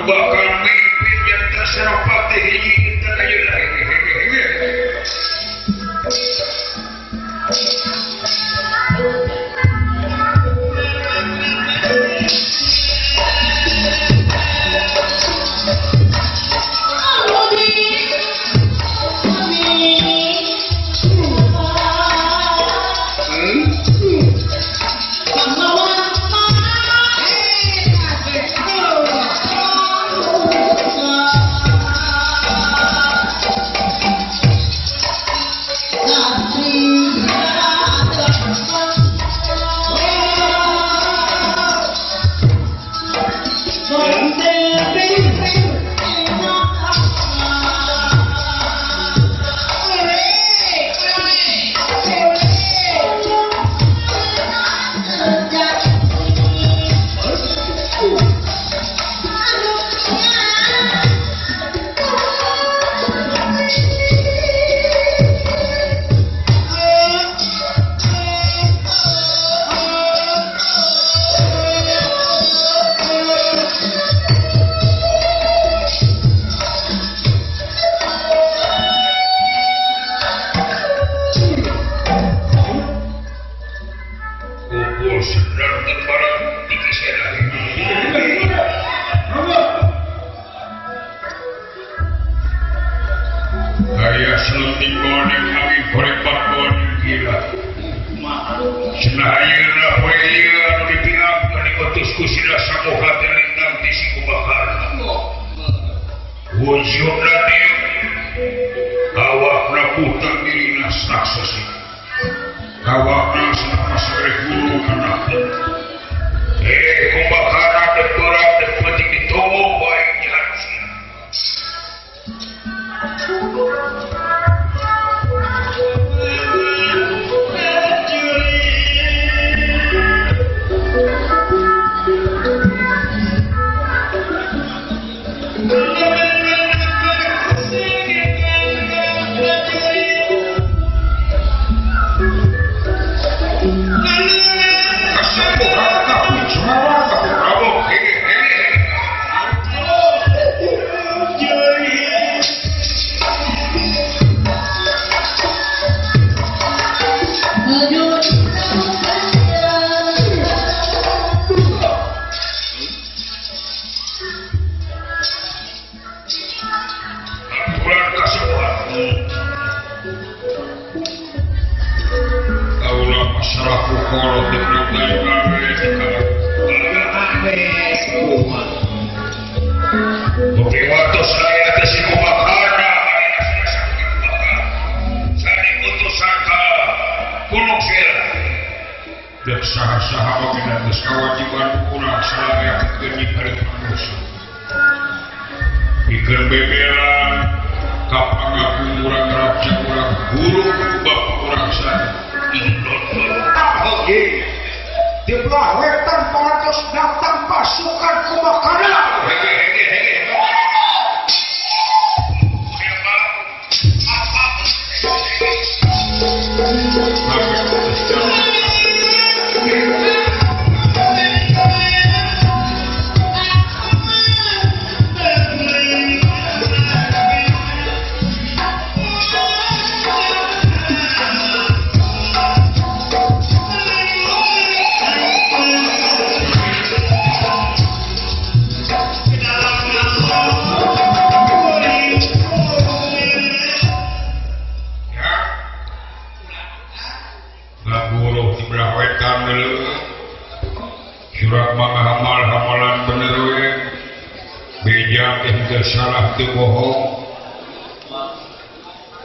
bakal mimpin jantan Senopati hiji dinten ayeuna.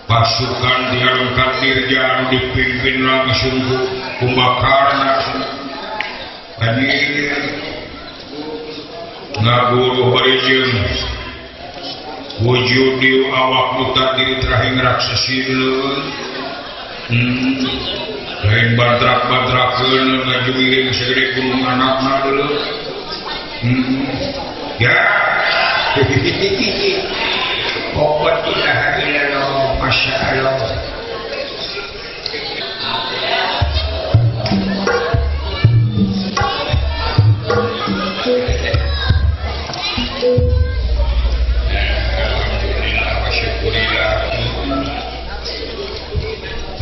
Pasukan dialungkan dirja dipimpin langsung Kumbakarna anjir ngaguru bari wujud di awak muta diri terakhir raksasa lain bantrak-bantrakeun ngajumiring segede gunung anakna dulu ya pokok ilaha illallah masya Allah.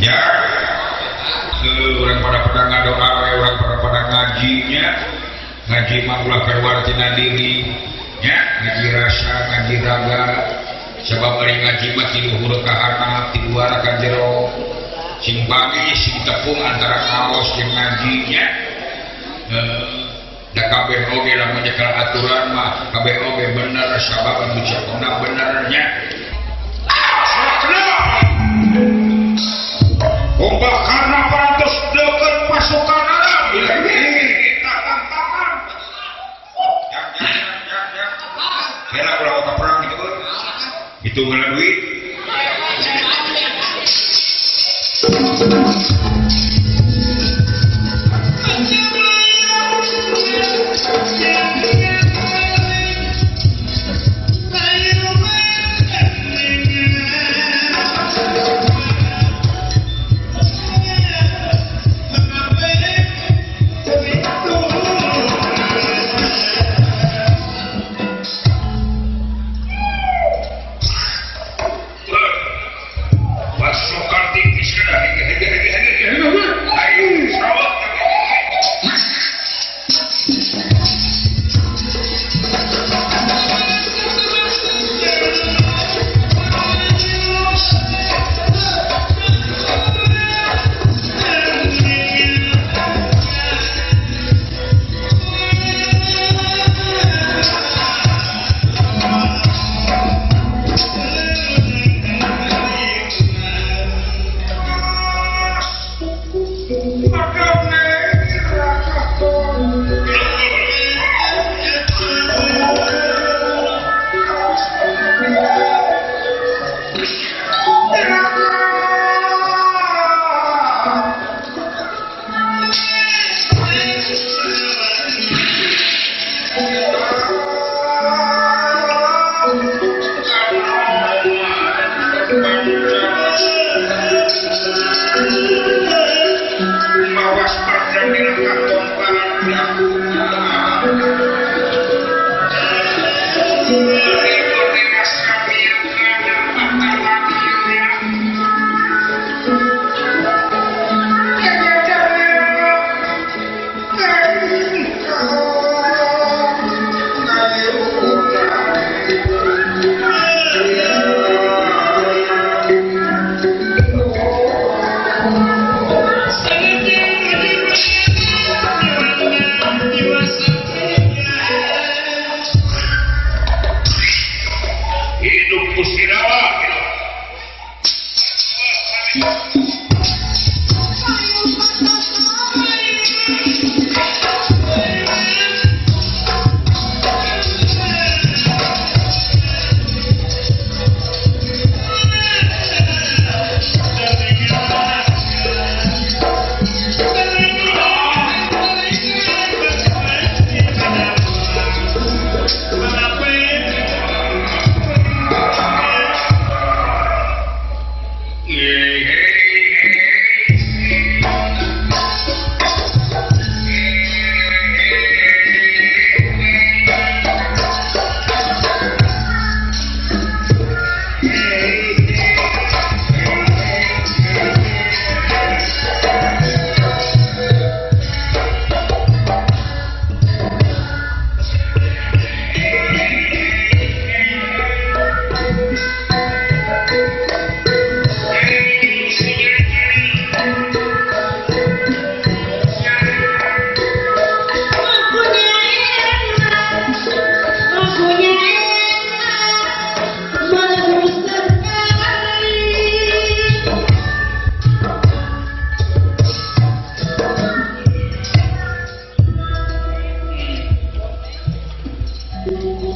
Ya urang pada-pada ngadoa we, urang pada-pada ngajinya. Ngaji mah ulah keluar tina diri nya, ngaji rasa, ngaji raga. Sebab ari ngaji mah ti luhur ka handap, ti luar ka jero. Sing bagi sing tepung antara kaos jeung ngajinya. Da kabeh oge lamun nyekel aturan mah kabeh oge bener sabab anu cekna bener nya. Kumbakarna parantos deukeut pasukan Arab. Tahan tangan. Ya. Kela ulah ka perang gitu euy. Hitung heula duit. Pasukan tipis kena. Ayo, Sarawak. Mawas Hidup Gusti Rawa.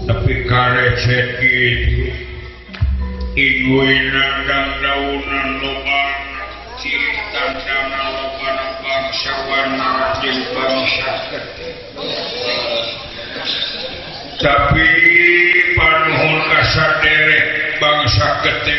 Tapi karecet gitu Iguina dan daunan lobana ciri tandana lobana bangsawan jeung bangsa gede. Tapi panuhun kasaderek bangsa gede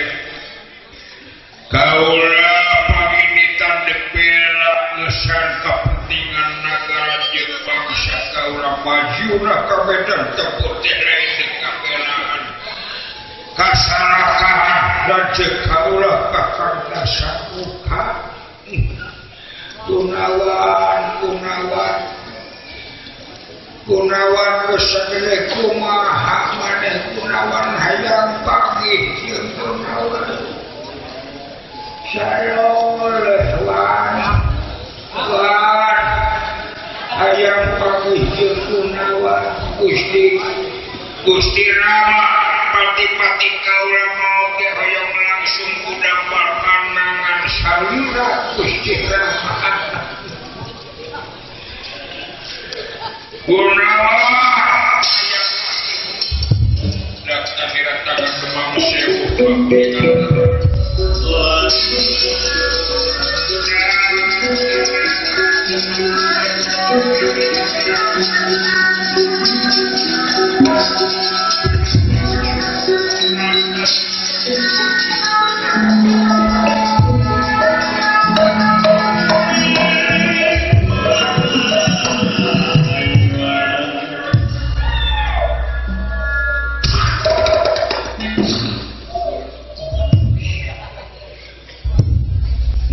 kaula panginitan dibela ngesan kepentingan nagara jeung bangsa kaula maju ka medan tempur teh lain kabelaan. Kasarakahan lanceuk kaula kakang Dasamuka. Gunawan Gunawan Gunawan geus sagede kumaha maneh Gunawan hayang pagi jeung Gunawan sayoleh wan wan hayang pagi jeung Gunawan Gusti Gusti Rama pati-pati kaula mau ge hoyong langsung kudampal panangan salira Gusti Rama. Gunawan datang diratangan demam sewu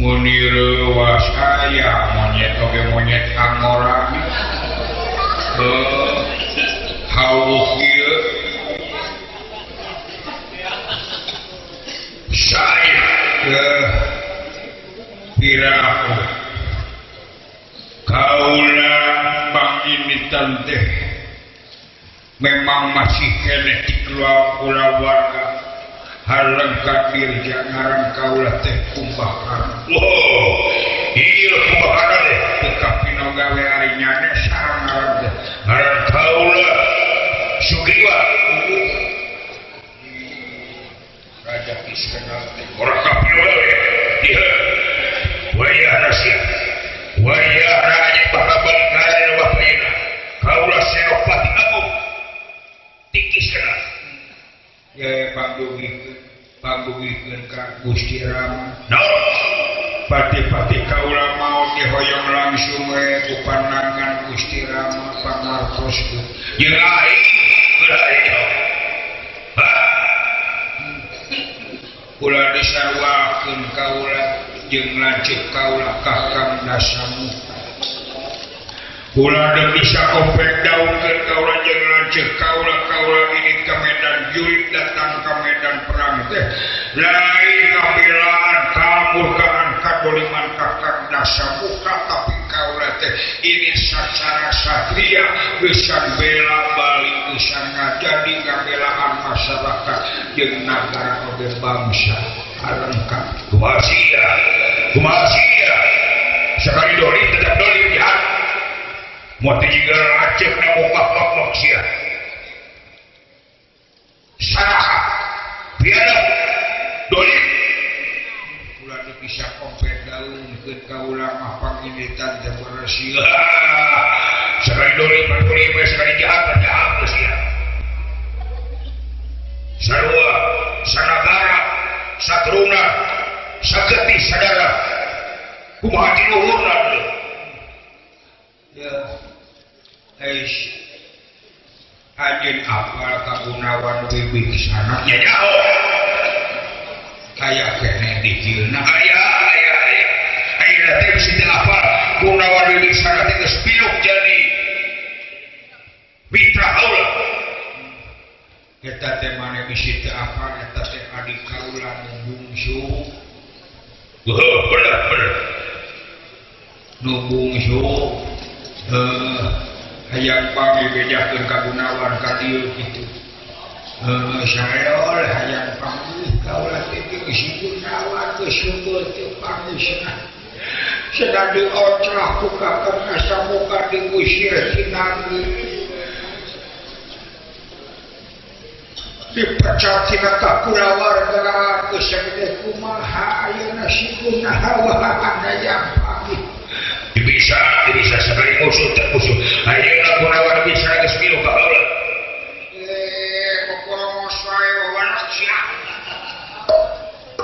Munirewas aya monyet oge monyet angora hawuh ieu sae piraku kaula pangimitan teh memang masih keneh di kulawarga halengka dirja ngaran kaula teh Kumbakarna. Wow, ieu Kumbakarna teh teu kapino gawe ari nyane sareng ngaran teh. Ngaran kaula Sugriwa. Raja Iskandar teh ora kapino gawe. Ieu wayahna sia. Wayahna anjeun bakal balik ka bapakna. Kaula Senopati Agung Tikis kenal. Ya panggugikeun ka Gusti Rama. Naon? Pati-pati kaula mau dihoyong langsung we ku pandangan Gusti Rama pangartoskeun. Jeung aing geura aing. Kula disaruakeun kaula jeung lanceuk kaula Kakang Dasamuka. Kula deui bisa kopek daunkeun kaula jeung lanceuk kaula kaula ini ka medan jurit datang ka medan perang teh lain kabelaan kamurkaan kadoliman Kakang Dasamuka tapi kaula teh ini sacara satria geus bela bali geus ngajadi kabelaan masyarakat jeung nagara oge bangsa alengkap. Kumaha sia? Kumaha sia? Sakali dolim tetap dolim jahat. Moal teh jiga racek na mok sia. Salah. Biadab. Dolim. Ulah teu bisa kompet daunkeun kaula mah panginitan teh bersih. Sakali dolim dolim we sakali jahat jahat sia. Sarua, sanagara, satruna, sagetih sadara. Kumaha diluhurna teh? Ya. Eish. Anjeun apal ka Gunawan Wibiksana nya nyaho. Aya keneh di jieuna aya aya aya. Ayeuna teh bisi teu apal Gunawan Wibiksana teh geus piluk jadi mitra kaula. Eta teh mane bisi teu apal eta teh adik kaula nu bungsu. Heuh bener bener. Nu bungsu hayang panggil bejakeun ka Gunawan ka dieu kitu. Sareol hayang panggil kaula teh jeung si Gunawan geus seubeul teu panggil cenah. Sedang dioclah ku Kakang Dasamuka diusir tina dipecat tina kakulawarga geus sagede kumaha ayeuna si Gunawan hayang panggil. Bisa, bisa sekali musuh termusuh. Ayeuna Gunawan bisa geus milu ka kaula. Kokorongos wae wawanak sia.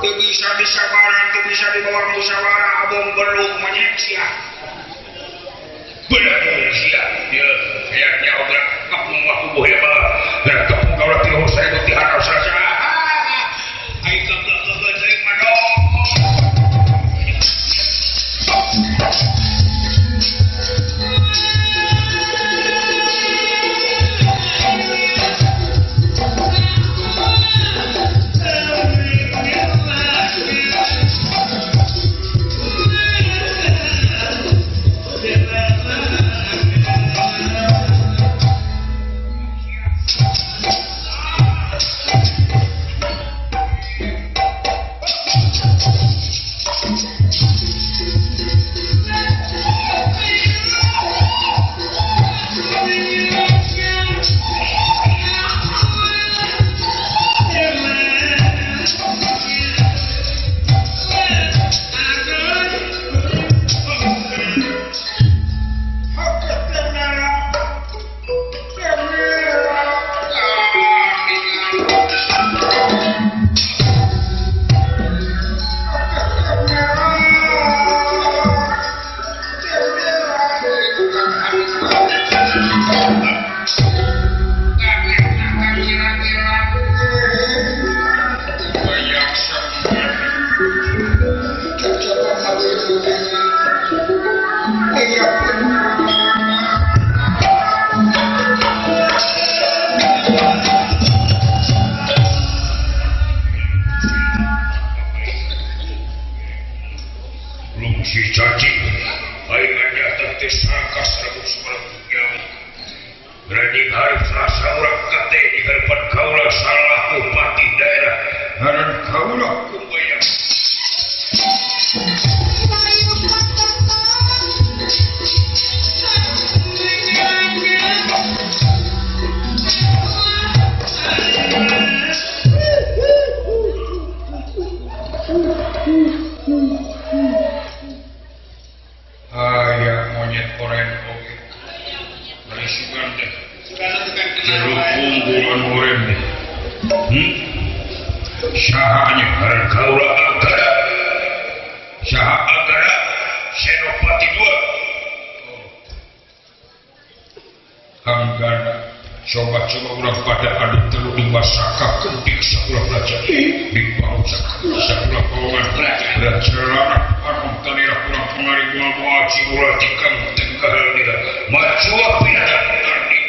Teu bisa disabaran, teu bisa dibawa musyawarah abong beluk monyet sia. Bener sia. Ieu aya nyaho geura kapung mah kubuh hebat. Geura kepung kaula ti husai ti harap saja. Berarti harus rasa urang kate di hadapan kaula salah bupati daerah ngaran kaula kumbayang. Aya monyet oren oge. Bari sugan teh. Jeruk unggulan oren teh. Saha nya ngaran kaula Anggara. Saha Anggara Senopati 2. Anggara coba-coba urang pada adu telu di masaka kentik sakulah belajar di paut sakulah pawangan belajar anom tanira kurang pengari mual ulah tikang tengkahal nira macua pindah tandingan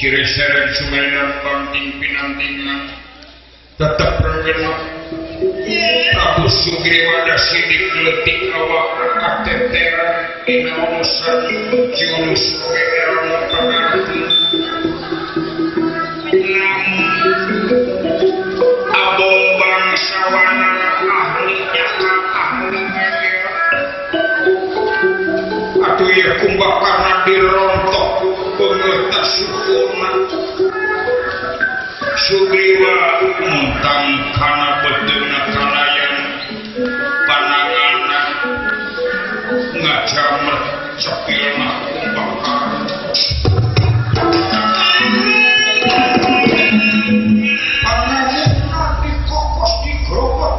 Kireseran sumenan banting pinantingan tetap renggenang Prabu Sugriwa da sidik leutik awak kateteran dina urusan jurus oge era pangarti. Abong bangsawan ahli nyaka ahli ngegel. Atuh ieu Kumbakarna dirontok beungeut sukuna. Sugriwa muntang kana beuteungna kalayan pananganna ngajamet cepilna Kumbakarna. Pananganna dikokos digrobok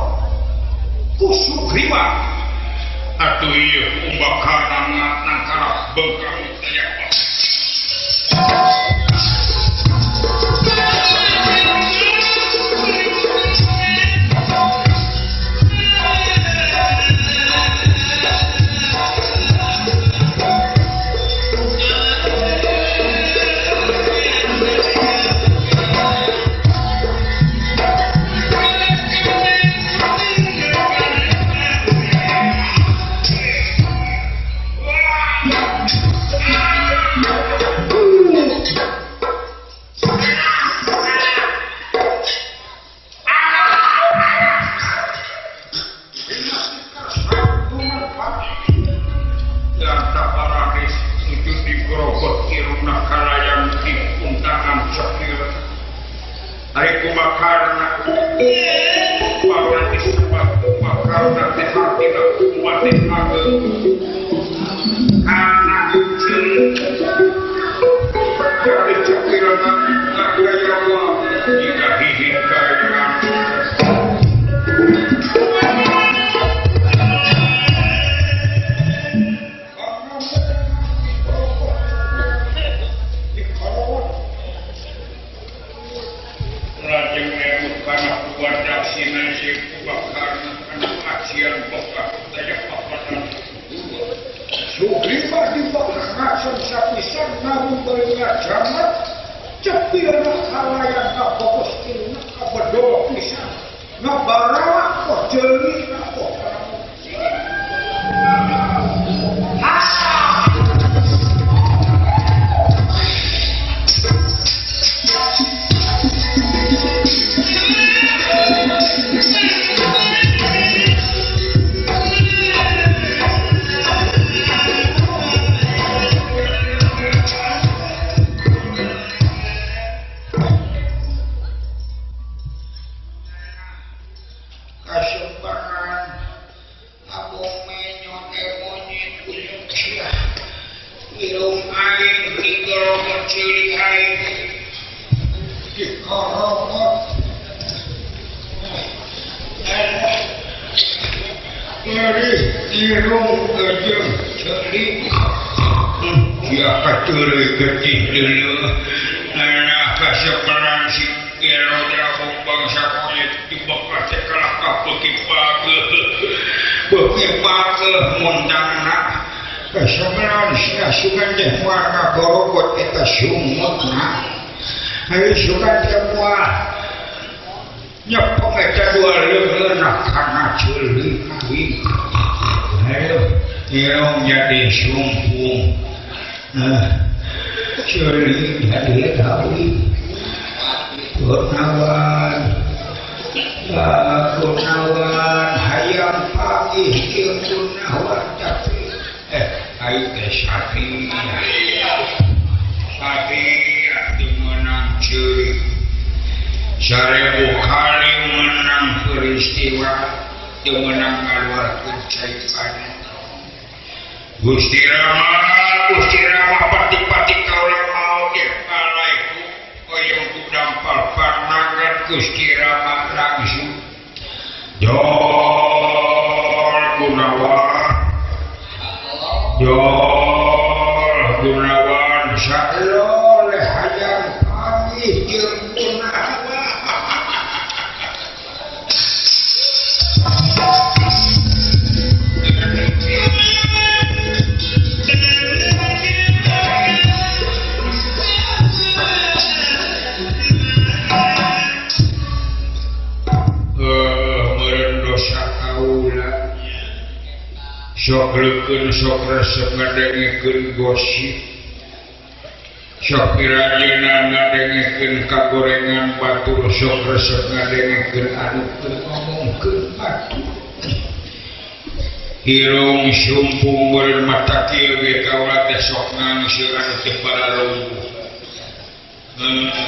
ku Sugriwa. Atuh ieu Kumbakarna nangkarap bengkang taya. kaula sok leukeun sok resep ngadengekeun gosip sok pirajeuna ngadengekeun kagorengan batur sok resep ngadengekeun anu keur ngomongkeun batur irung sumpung beureun mata kieu ge kaula teh sok ngangseur anu teu paralungguh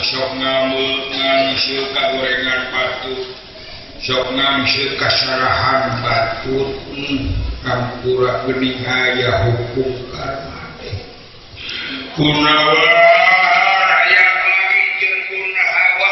sok ngangseur kagorengan batur sok ngangseur kasalahan batur kampura geuning aya hukum karma teh kunawan aya lagi jeung kunahawa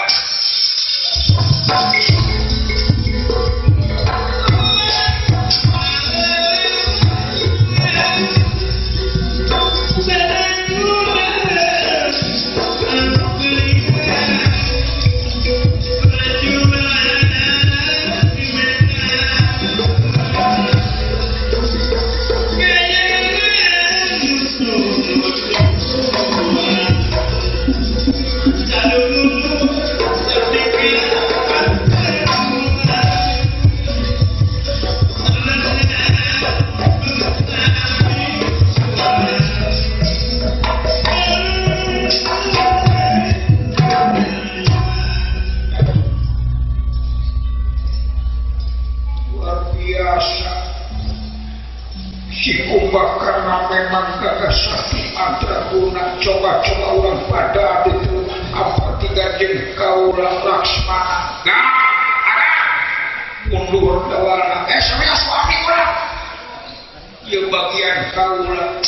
coba-coba orang pada itu apa tiga jeung kaula Laksmana ada mundur dawala sampai suami urang ieu bagian kaula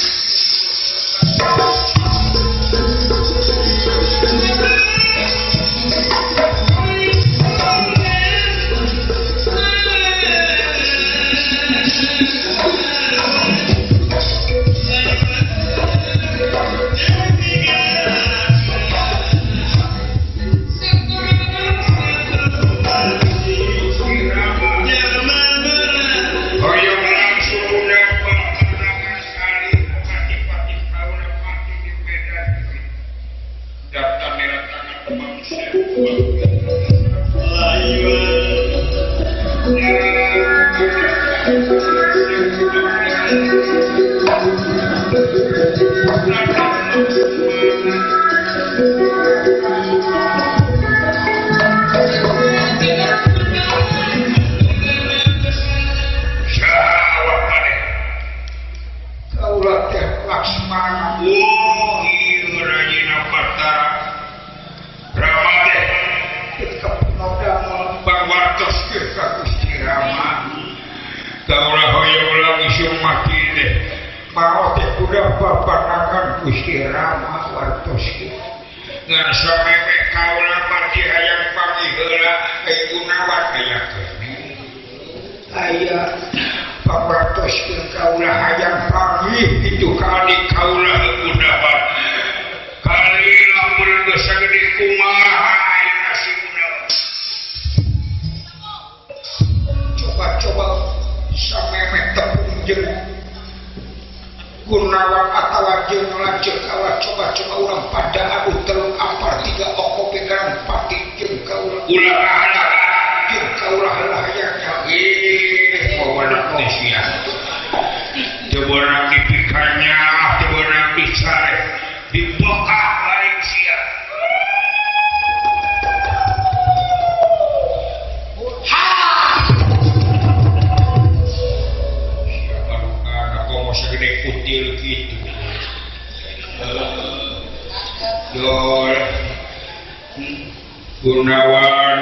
Gunawan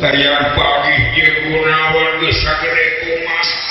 hayang pagi jeung Gunawan geus sagede kumaha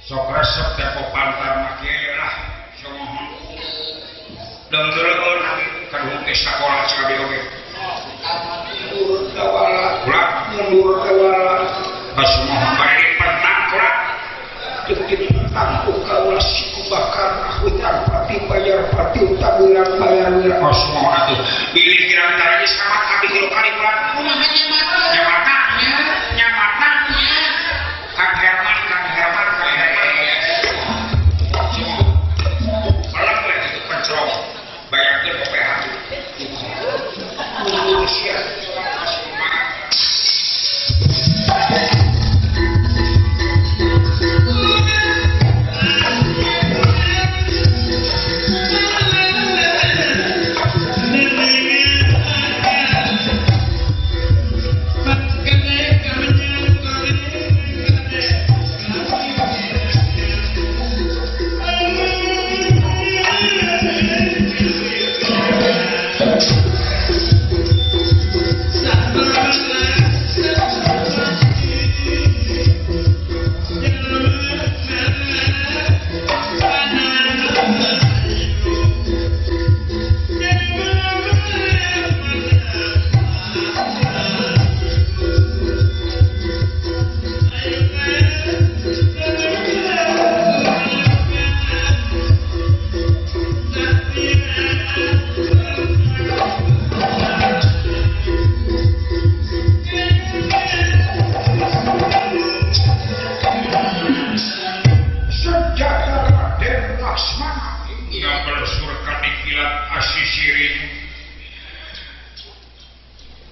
Sok resep teh pantar make lah somohon. Dengdeleun kaduhung teh sakola sakabeh oge. Mundur kawala, ulah mundur kawala. Somohon bari dipentang kula. Dipentang ku kaula siku bakar hutang pati bayar pati utang wirang bayar wirang. Oh somohon atuh. Bilih kirang tara geus kamat abdi tilu kali kula. Kumaha nyamata? Nyamata. Nyamata. Kang Herman, Kang Herman, Kang Herman. Malam we itu pencrong. Bayangkeun OPH. Mundur sia.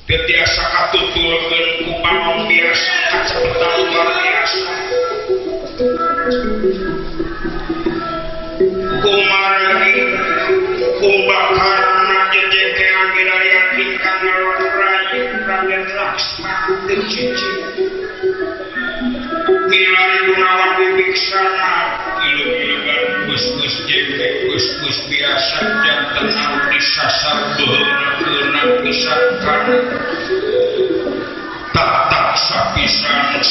Tetiasa katutulkeun ku panon biasa kacepetan luar biasa kumargi kumbakarna jejengkean milarian ingkang ngalor rayi Raden Laksmana teu cicing milari Gunawan Wibiksana ilung-ilungan geus-geus jengke geus-geus biasa janten anu disasar beuheungna keunang pisan kana tak sapisan.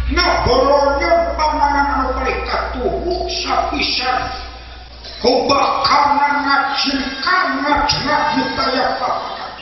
Nah bolonya panangan anu paling katuhu sapisan kubakarna ngacingkang ngajengak mutaya papakan.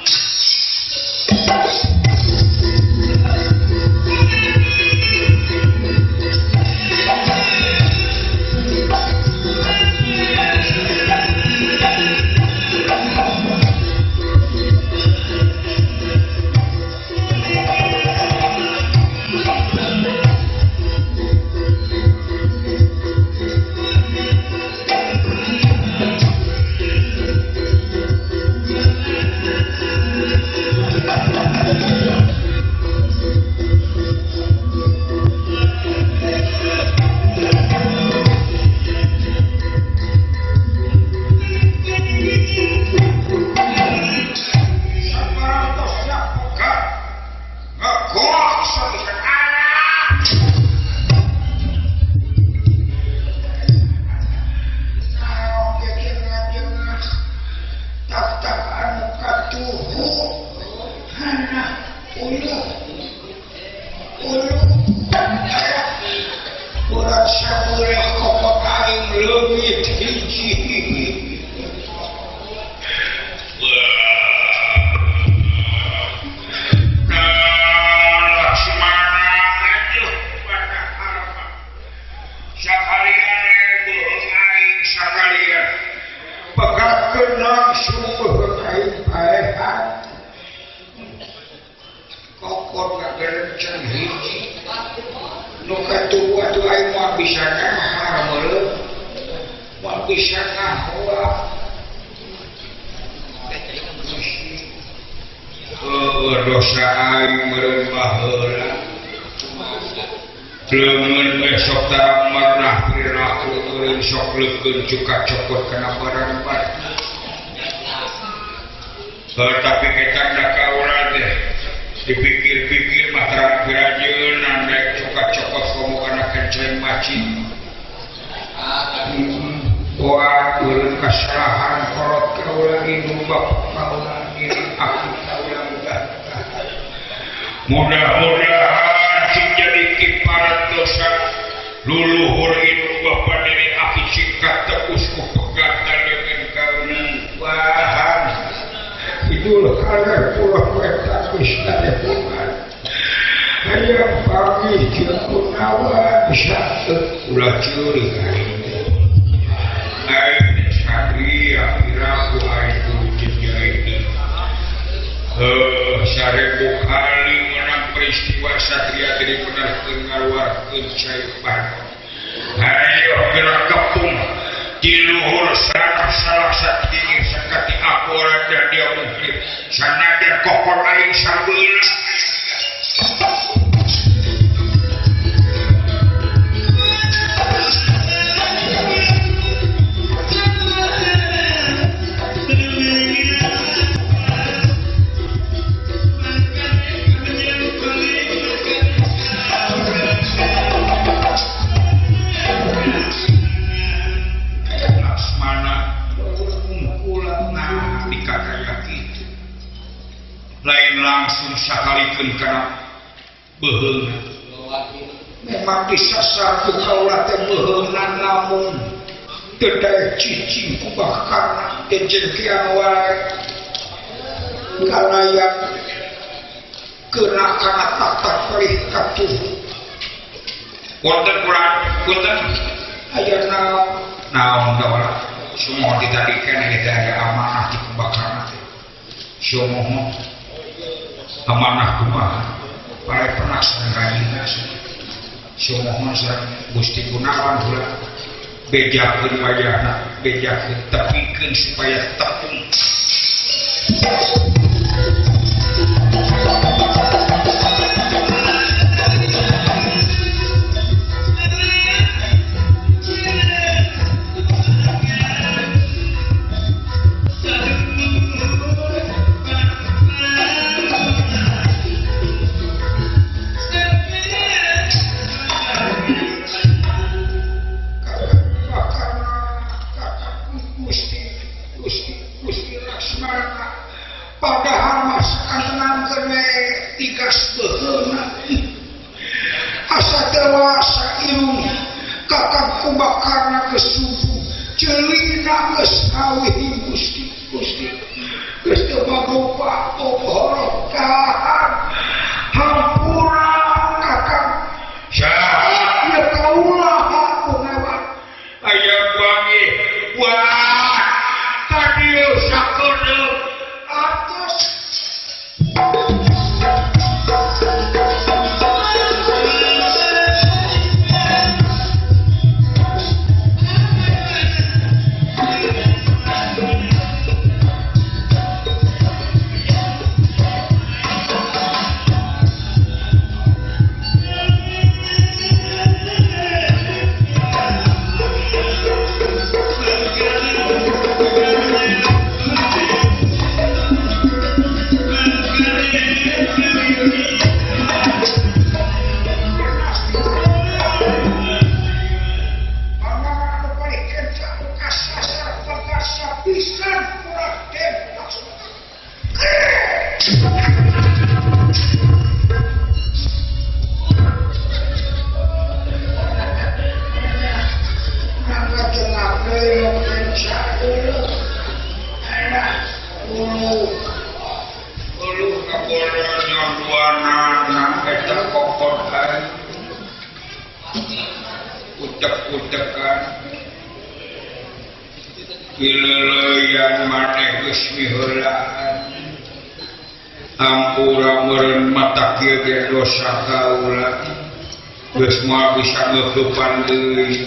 Dosa aing meureun baheula leungeun we sok tarang marnah perilaku meureun sok leukeun cuka cokot kana barang batur. Tapi eta da kaula teh dipikir-pikir mah terang pirajeunan rek cuka cokot komo kana kenceng maci. Wah, meureun kasalahan kolot kaula indung bapak kaula ngiring aku kaula. Mudah-mudahan sing jadi kiparat dosa luluhur indung bapa nini aki singkat tebus ku pegatan dengan kauliwahan idul kaler pulah eta geus darepungan hayang pagi jeung kunawan saeut ulah ceurik aing aing satria piraku aing kudu jeung aing 1000 kali menang peristiwa satria tadi benarkeun ngaluarkeun cai panon. Ayo gerak kepung di luhur salah satinggi sakati aku raja dia mungkin sanajan kokon aing sabeula. Lain langsung sakalikeun kana beuheungna. Memang disasar ku kaula teh beuheungna namun teu daek cicing ku bakarna teh jengkean wae. Kalayan kena kana tatak perih katuh. Wonten kurang punten aya naon naon da sumohon ditadikeun ieu teh aya amanah ti kubakarna teh. Sumohon amanah kumaha pare pernah sareng rajina sumohon sareng Gusti Gunawan heula bejakeun wajahna bejakeun tepikeun supaya tepung. Padahal mas kantenan kene tigas beuheungna asa dewasa irung kakang kubakarna geus subuh ceulina geus kawih Gusti Gusti geus teu magopa bobohorok kahan hampura kakang saha ieu kaula kunawa aya bangi wah tadi sakedeung atas. Utek-utekan pileleyan maneh geus miheulaan ampura meureun mata kieu ge dosa kaula geus moal bisa ngeukepan deui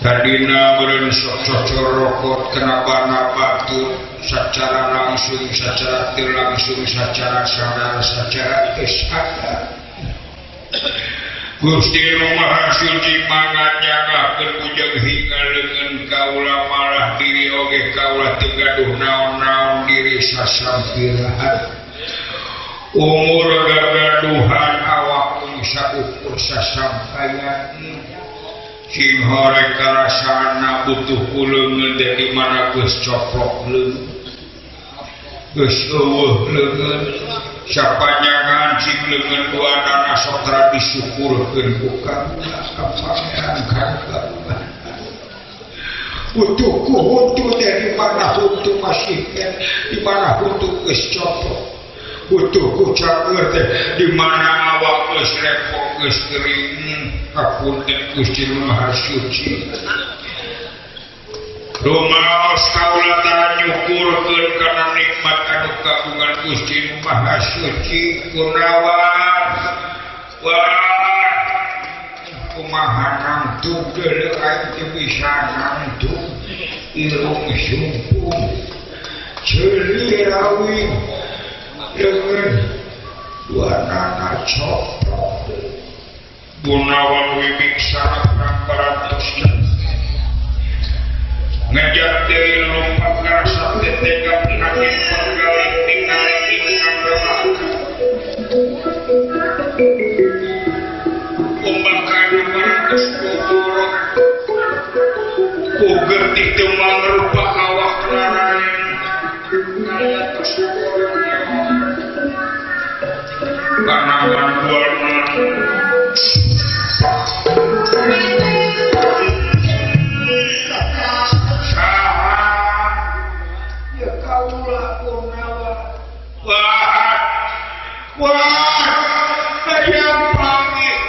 tadina meureun sok cocorokot kenapa batur secara langsung secara teu langsung secara sadar secara teu sadar. Gusti Nu Maha Suci mangga nyanggakeun bujeng hingga leungeun kaula malah diri oge kaula teu gaduh naon-naon diri sasampirahan umur gagaduhan awak mung saukur sasampayan sing horeng karasaanna butuh ku leungeun teh di mana geus coplok leungeun. Geus eueuh leungeun sapanjangan cing leungeun duanana sok tara disyukurkeun ku kaula ka pangeran kaula. Utuhku huntu teh di mana huntu masih di mana huntu geus copot. Utuhku cager teh di mana awak geus repok geus kering kapunten Gusti Nu Maha Suci. Rumaos kaula tara nyukurkeun kana nikmat anu kagungan Gusti Nu Maha Suci kunawan. Wah, kumaha nangtung deuleu aing teu bisa nangtung irung sumpung ceuli rawing leungeun duanana coplok Gunawan Wibiksana parantos ngejar deui lompat ngarasa tetega pihakit panggalih ningali ingkang lemah kumbakan parantos kuborok ku gertih teu mangrupa awak raraen kayatos kanawan buana ya kaula kunawa wah wah hayang panggih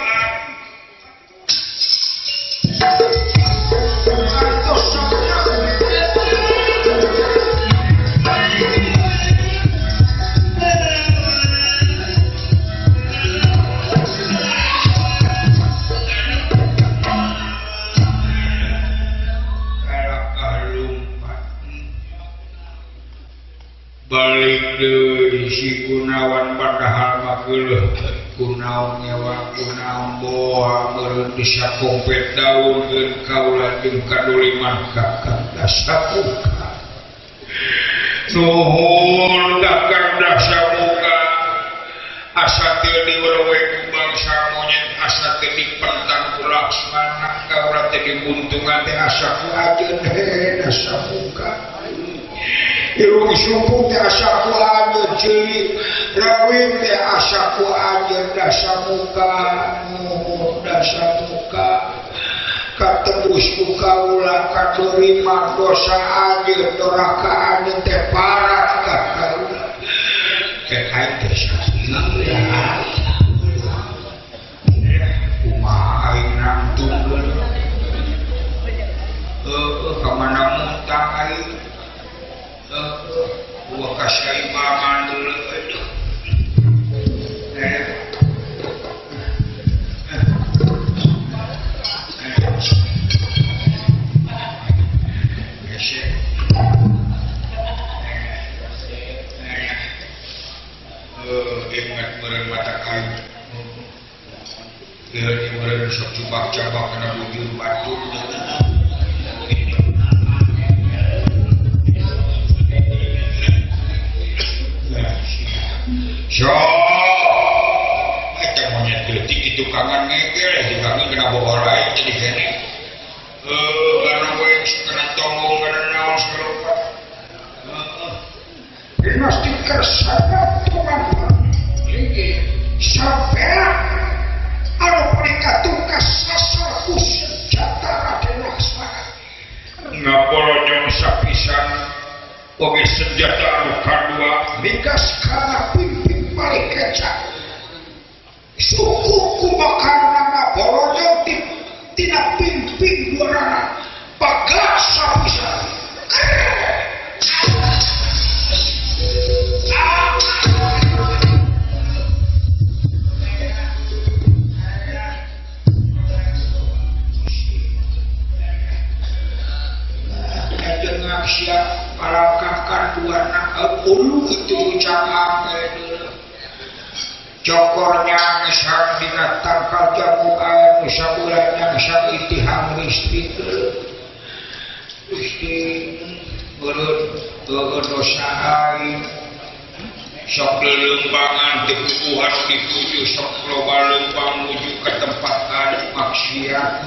balik deui si Gunawan padahal mah geuleuh kunaon nyewa kunaon boa meureun disakompet daun geun kaula jeung kaduliman kakang dasamuka nuhun kakang dasamuka asa teu diwewe ku bangsa monyet asa teu dipentang ku Laksmana kaula teh dibuntungan teh asa ku ajeun he dasamuka irung sumpung teh asa ku anjeun ceuli rawing teh asa ku anjeun dasamuka nuhun dasamuka katebus ku kaula katerima dosa anjeun doraka anjeun teh parah ka kaula teh aing teh sakieu kumaha aing nangtung heueuh ka mana muntah aing gua kasih imaman dulu aduh ingat meureun mata kain ieu meureun sok cubak-cabak kana bujur batu. So, eta monyet leutik itu kangen ngegel, dikangen kena bawa lain jadi kene. Karena we kena tonggong kana naon sarupa. Dinas dikersana tukang sampai anu paling kasasar ku senjata Raden Laksmana. Ngaporonyong sapisan oge senjata anu kadua migas kana pimpin balik keca suku kumakarna boronyong tina pimpin duanana bagas sapisan. Siap malangkahkan warna ulu itu ucapan cokornya ngesang dina tangkal jamu anu sabulan nyangsang itihang listrik Gusti beureun dosa aing sok leuleumbangan teu puguhan dituju sok loba leumpang nuju ka tempat anu maksiat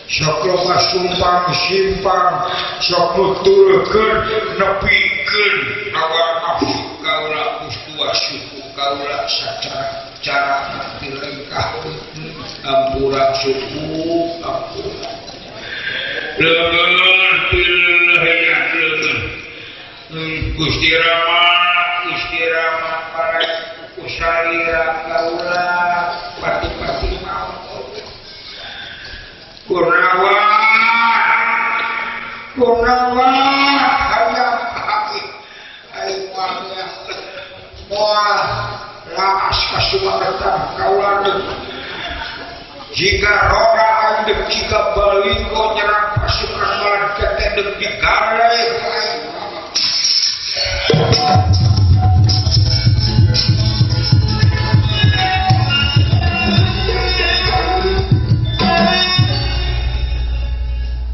sok loba sumpang simpang sok nutulkeun nepi Pikeun hawa nafsu kaula kustua suku kaula sacara cara dilengkah ampura suku ampura leungeun pilih leungeun Gusti Rama para kusalira kaula pati-pati mau Kurnawa hayang aing mah moal laas kasumaretan kaula jika roda aing deuk jika baliko nyerang pasukan malaikat teh deuk digale aing.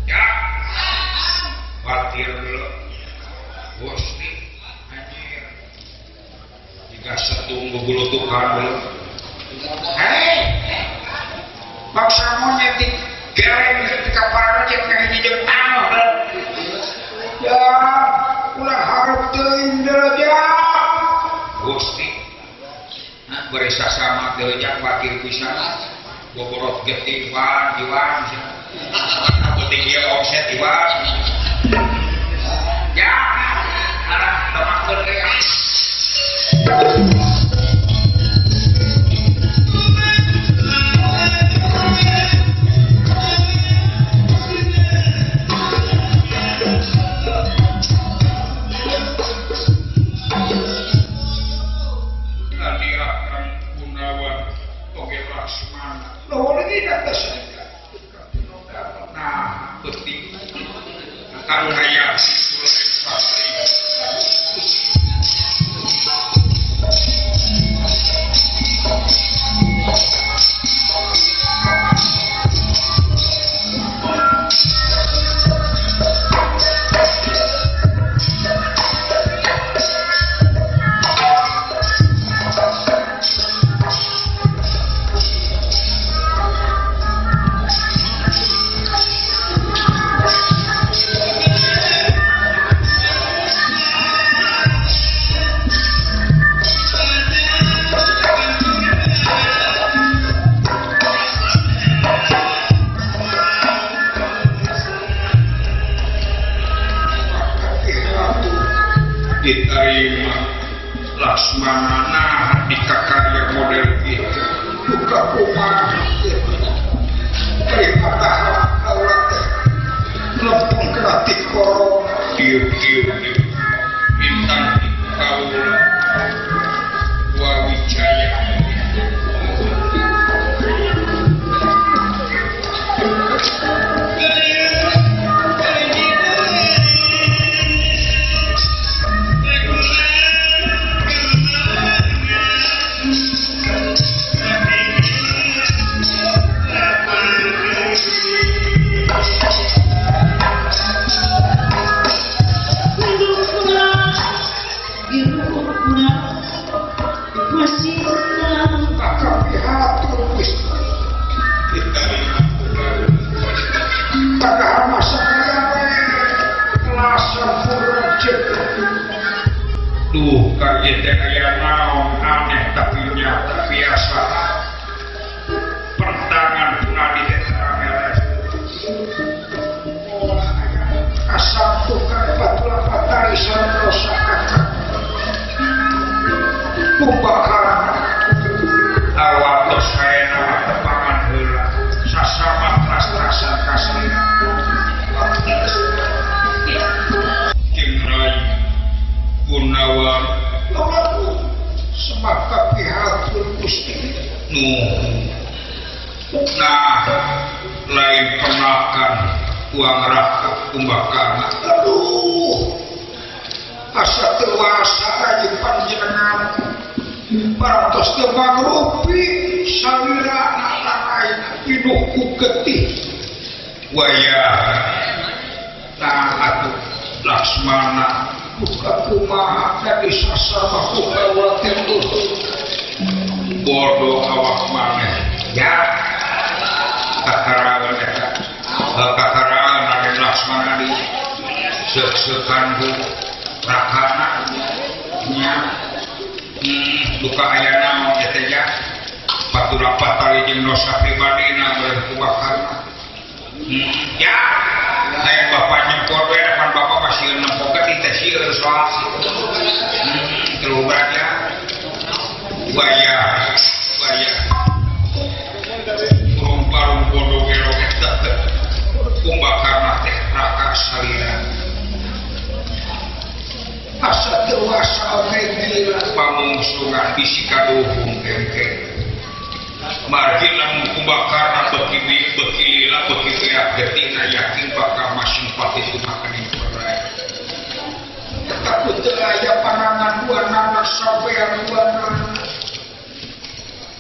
Ya, batir dulu, Gusti, anjir, jika setung bubulutukan dulu. Hei, bangsa monyet di geleng ketika para cek yang hiji jeung tanah. Ya, ulah harap teuing derajat. Gusti, nah bari sasama derajat batir pisan. Boborot getih wan iwan. Penting ieu omset iwan. Ya, arah temakeun teh. Diterima Laksmana nah di kakarya model itu duka kumaha terima tahap kaula teh lempeng kena tikoro dieu dieu bintang kaula Wawijaya duh kaget teh aya naon aneh tapi nyata biasa pertangan punadi teh tarameres kasantukan batula patari sareng rosakan kumbakara awal tos saena tepangan heula sasama tras-trasan kasih jeung rai Gunawan lalu semaka pihatur Gusti nuh nah lain penakan uang raka kumbakana aduh asa teu wasa aja panjenengan parantos teu mangrupi salira aing pinuh ku getih wayah nah atuh Laksmana buka kumaha dari sasama ku kaula teh bodoh awak maneh ya kakarawan eta kakarawan Raden Laksmana di seuk-seukan ku Rakana nya duka aya naon eta ya patura patali jeung dosa pribadina beureum kubakarna. Ya aya bapak nyempot we depan bapak masih nempo getih teh sieun soal terus ya baya baya parung bodoh gero eta teh kumbakarna teh raka salira asa dewasa oge gila pamungsungan bisi kaduhung engke margi lamun kumbakarna beuki beuki lila beuki beak getihna yakin bakal masing pati makan perai takut teu aya panangan dua nana sampean dua nana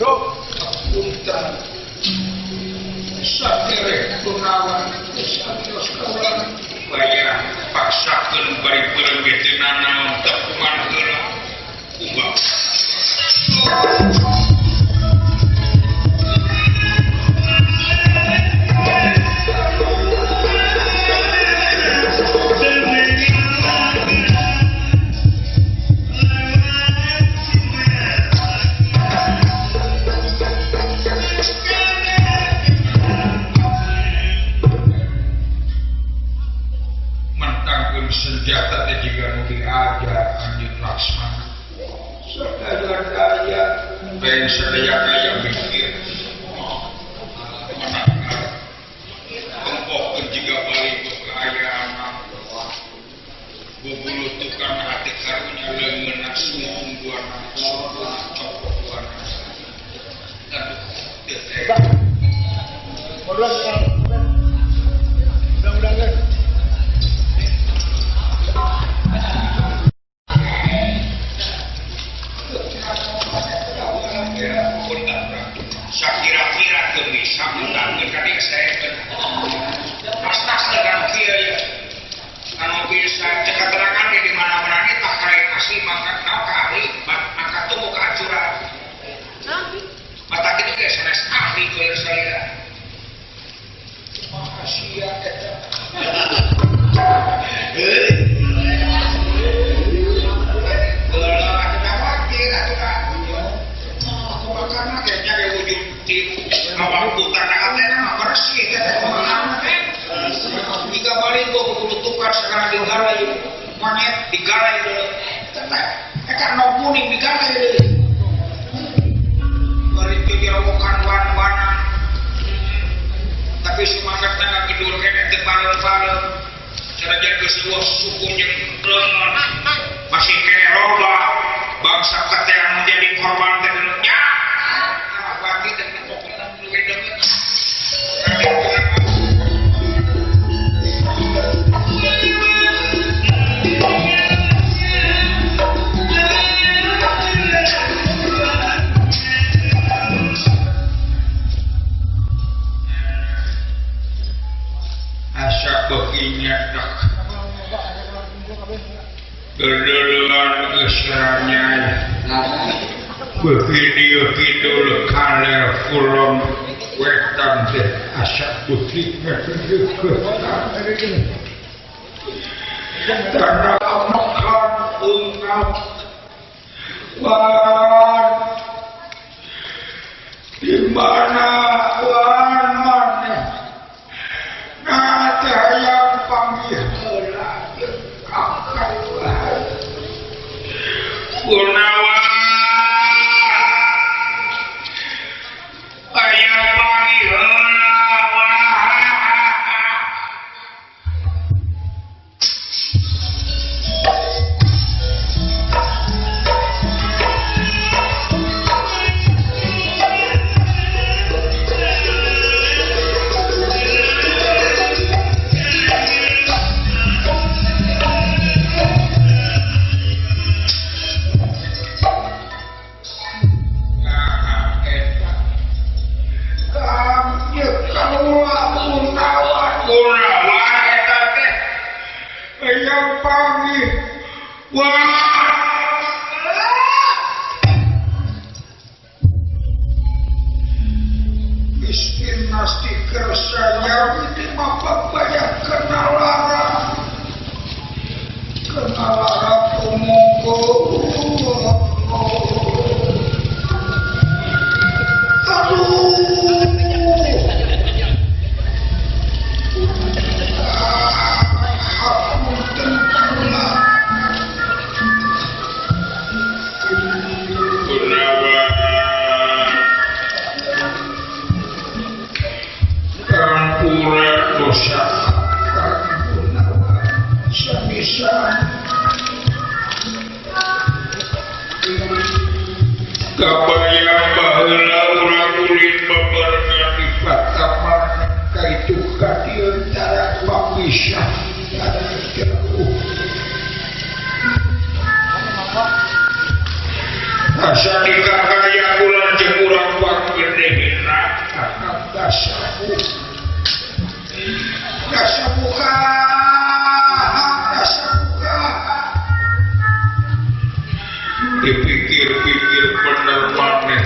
dok punten satereh kunawan sabios kaula baya paksakeun bari beureum ge teu nanaon tepungan heula kumbak senjata teh jiga nu diajar Anjeun Laksmana sadaya daya lain sadaya daya mikir tempohkeun jiga balik kaayaan bubulutukan hati karunya leungeunna sumung duana sukuna copok duana aduh teh Undang-undangan sakira-kira teu bisa ngundangkeun ka dieu saekeun pastas dengan kieu ya anu bisa cek keterangan di mana-mana ge tah karek asli mangka naon ka ahli mangka tunggu kehancuran mata kitu ge sanes ahli kulir salira makasih ya eta tiga balik gua kudu tukar sekarang digalai monyet digalai dulu karena kuning digalai dulu bari itu dirobokan wan-wanan tapi semangat tengah tidur kene teu bareng-bareng sanajan geus eueuh suku jeung leungeun masih kene loba bangsa teh anu jadi korban teh nya bagi dan pokokna leuwih deungeun. Asa beuki nyedak gedelan geus ranyai beuki dieu kidul kaler kulon wetan teh asa beuki tanah makan ungap wan di mana wan maneh nah teh hayang panggih heula jeung kakak Gunawan hayang panggih heula. Kenal lara Kabayang baheula urang ulin bebarengan di pataman ka itu ka dieu tara papisah tara jauh. Asa dikakaya ulah jeung urang panggedehna kakak dasabu. Dasabuka dasabuka. Dipikir-pikir bener maneh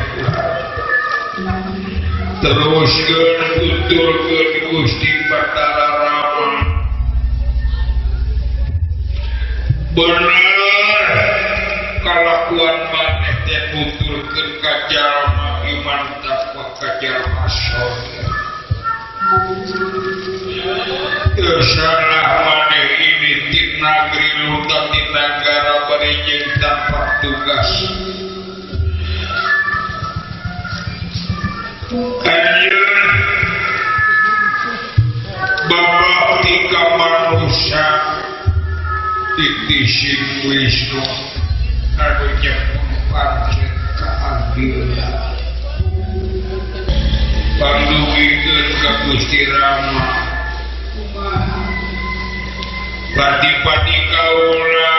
teruskeun tuturkeun Gusti Batara Rama. Bener kalakuan maneh teh nuturkeun ka jalma iman takwa ka jalma soleh. Teu salah maneh ini ti nagri luta ti nagara bari jeung tanpa tugas. Anjeun babakti ka manusia titising Wisnu anu nyepeng pancen kaadilan. Pangdugikeun ka Gusti Rama. Pati-pati kaula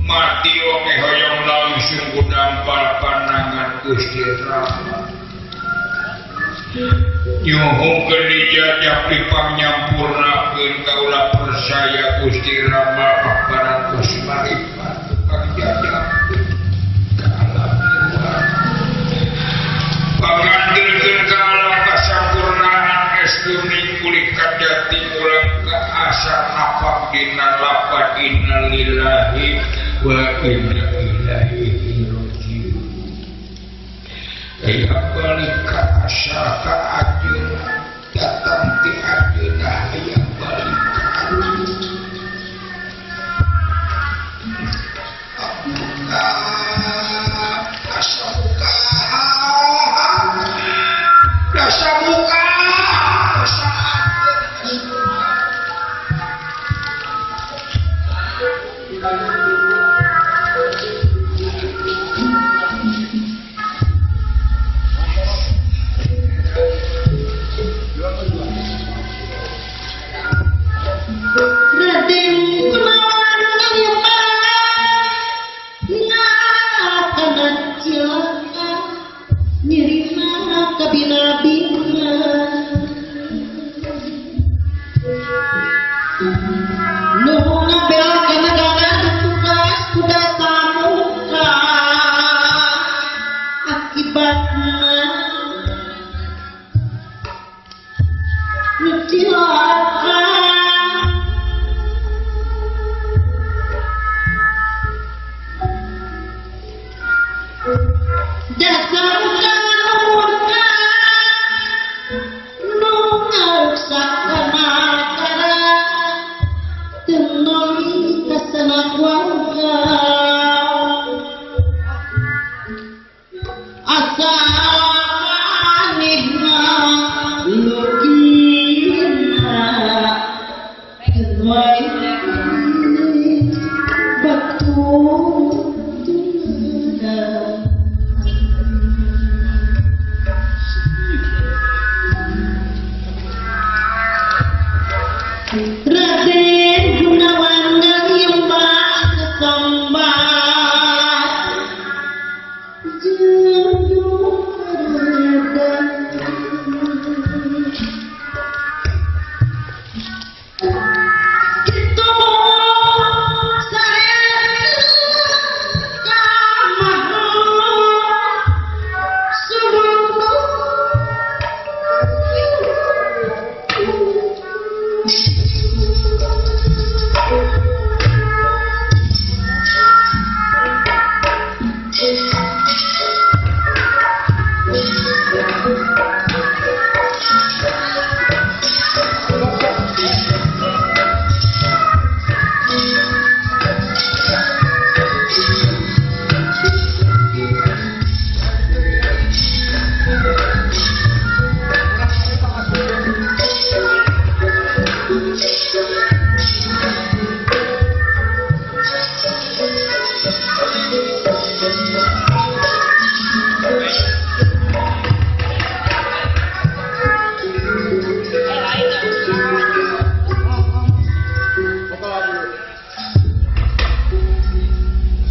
mati oge hoyong langsung ku dampal panangan Gusti Rama. Nyuhungkeun dijajah dipangnyamurnakeun kaula percaya Gusti Rama parantos maripat pangjajahkeun ka alam nirwana. Pangandelkeun ka alam kasampurnaan es kuning kulih kajati ulang ka asa napak dina lapat innalillahi wa inna ilaihi rajiun. Aya balik ka asa ka ajeuna datang ti ajeuna aya balik ka ajeuna. Asa buka asa buka asa Raden Gunawan ngakana cilaka nyirina kabina-bina nu ngabel kana negara tugas kuda samuka akibatna nu cilaka. Dasar murka nu ngaruksak kana kara teu noli kasana warga asa manehna lukina wae batu. Raden Gunawan ngalimbang kesambat jeung kitu sarean ka makhluk sumunu.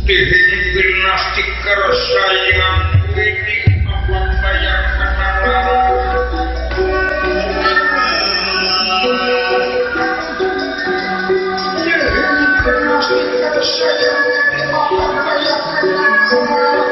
Dihimpin nastikar sayang ini apa bayang kenalan. Dihimpin nastikar sayang ini apa bayang kenalan.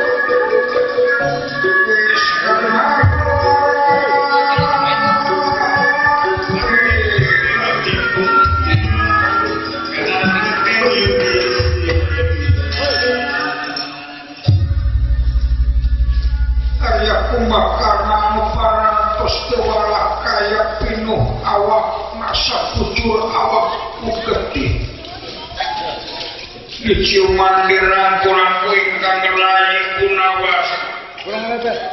Pucur awak ku getih diciuman dirangkulan ku ingkang ngelayi kunawas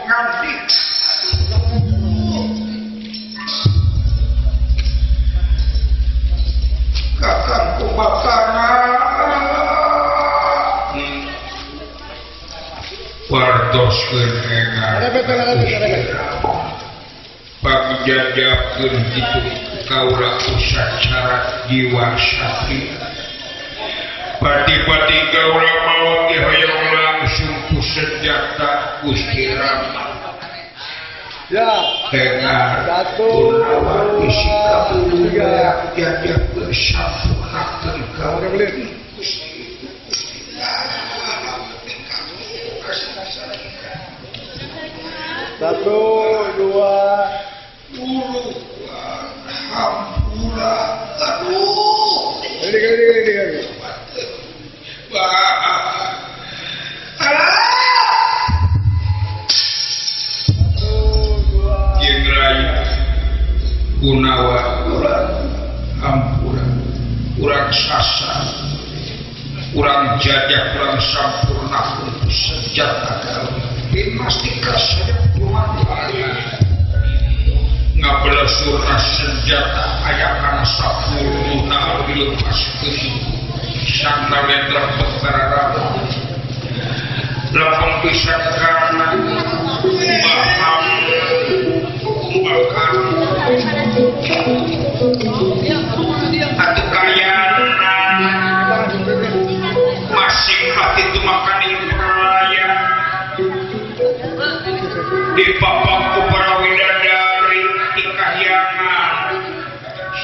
nganti kakang Kumbakarna wartoskeun engan pangjajakeun kitu kaula usacara jiwa satria pati-pati kaula maot dihoyong langsung ku senjata Gusti Rama ya dengar Gunawan isi kabuluh jajakeun sampurnakeun kaula Gusti Satu, dua, hampura, aduh. Ini. Jeung raya Gunawan urang hampura, urang sasar, urang jajah, urang sampurna senjata kaula. Dimastika saja ngabelesurna senjata aya kana sapuluhna dilepaskeun sang Nalendra Betara lapang pisan kana baham bakar atuh kayana masing hati tumakaning raya dipapang ku para widadari di kahyangan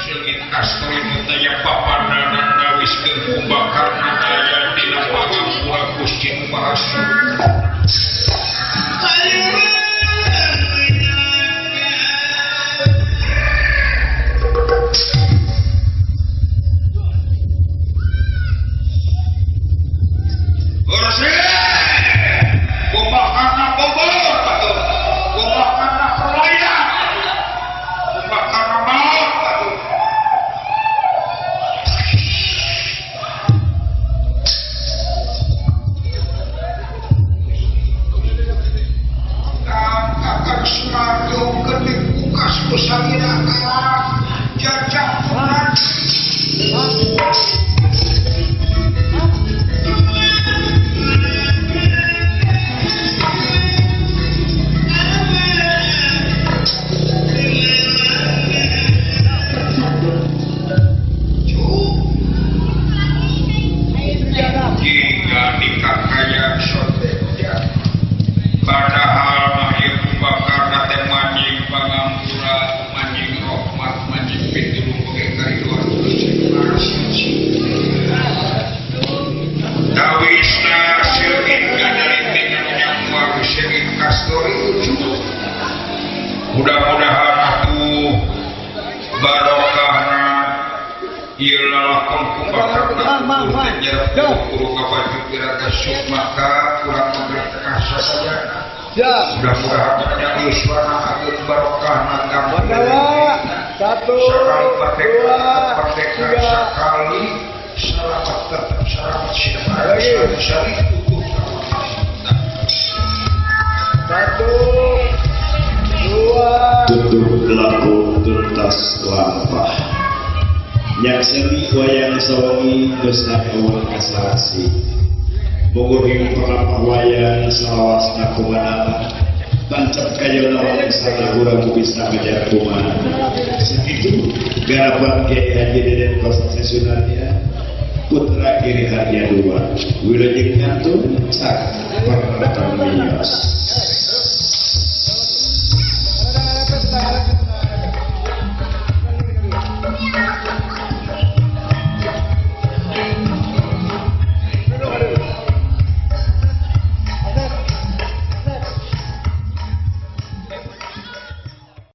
seungit kasturi nu taya papandanan ngawiskeun Kumbakarna aya dina pangampura Gusti Nu Maha Suci. Kumbakarna Bogor atuh, Kumbakarna Perlaya, Kumbakarna maut atuh. Kakak Sumaryo geuning pukas ku salira jajah tuhan. Jika dikakaya soteja padahal mah ieu Kumbakarna teh manjing pangampura manjing rahmat manjing pitulung oge karidoan Gusti Maha Suci. Tawisna seungit ngadaliti anu nyamuang seungit kasturi ucu. Mudah-mudahan atuh barokahna ieu lalakon Kumbakarna teh nyerep guru kabaju piraga sukmaka kurang menggerak sasadana. Mudah-mudahan banyak yuswana ageung barokahna gampang. Satu, sekali merdeka dua, tetap merdeka, tiga. Sekali selamat tetap selamat, siapa sekali utuh selamat. Satu, dua. Tutup laku tuntas lampah. Nyakseni wayang sawengi geus eueuh kasarasi. Bogohing palampah wayang salawasna kumanana. Tancap kayo lawan sana urang bisa ngejar kumaha. Sakitu garapan Kiai Haji Deden Koster Sunarya. Putra Giri Harja 2 wilujeng nyantun cak pertamios.